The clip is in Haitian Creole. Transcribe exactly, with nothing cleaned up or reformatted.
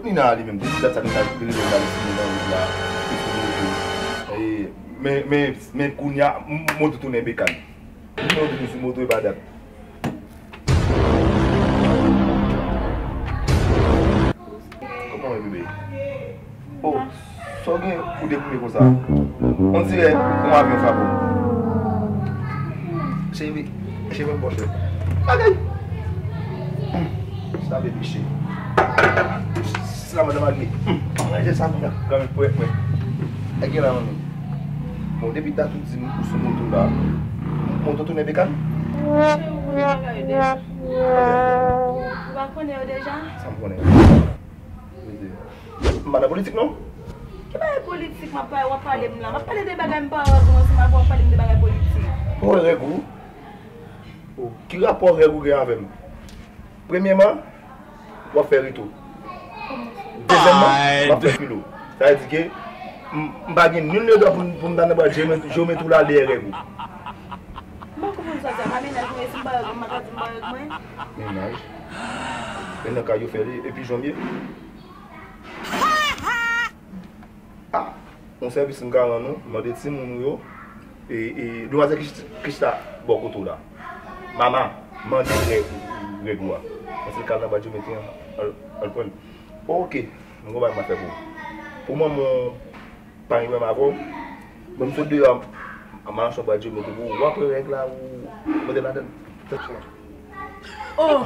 Nina a li menm, depi dat sa Nina te rele m la, li fini nan wout la, li fini wout. E, men, men, men kounye a, m- moto tounen bekàn. M tounen sou moto e pa dat. Kòman w ye, bebe? Oh, sa w gen pou deprime konsa? On dirè yon avyon frape w. Cheri, cheri, mwen bòche. Bagay! Sa bebe cheri. Sa madan Magni. Manje sa pou mwen. Granmèt pwèt mwen. Nèg gen la manmi. Bon, depi dat ou di m ou sou moto la, moto tounen bekàn? Cheri, ou konnen bagay yo deja. Ou pa konnen yo deja? Sa m konnen. M pa nan politik non. Ki bagay politik m ap pale, w ap pale m la? M ap pale de bagay m pa wè granmoun ansanm avè w, w ap pale m de bagay politik. Bon, règ ou. Ki rapò règ ou gen avè m? Premyèman, w ap fè retou. Dezyèmman, w ap fè filo. Sa vle di ke m m pa gen nil ledwa pou m pou m ta nan bwat jewomèt ou la dèyè règ ou. M pa konprann sa w di a. Pa mennaj mwen ye, si m pa règ mwen, m pa ka di m pa règ mwen. Mennaj? E nan kay yo fè li, epi jan m ye? Ah, yon sèvis m ka rann ou, mande timoun ou yo, e, e, demwazèl ki, ki chita bò kote w la. Mama, mande règ, règ ou a. Paske l ka nan bwat jewomèt an, al, al pran l. Oke, m gon bagay m ap fè pou ou. Pou manman w pa gen pwoblèm avè w, bon, m sot deyò a, m al achte yon bwat jewomèt pou ou, w ap pran règ la, ou mete ladan l. Oh!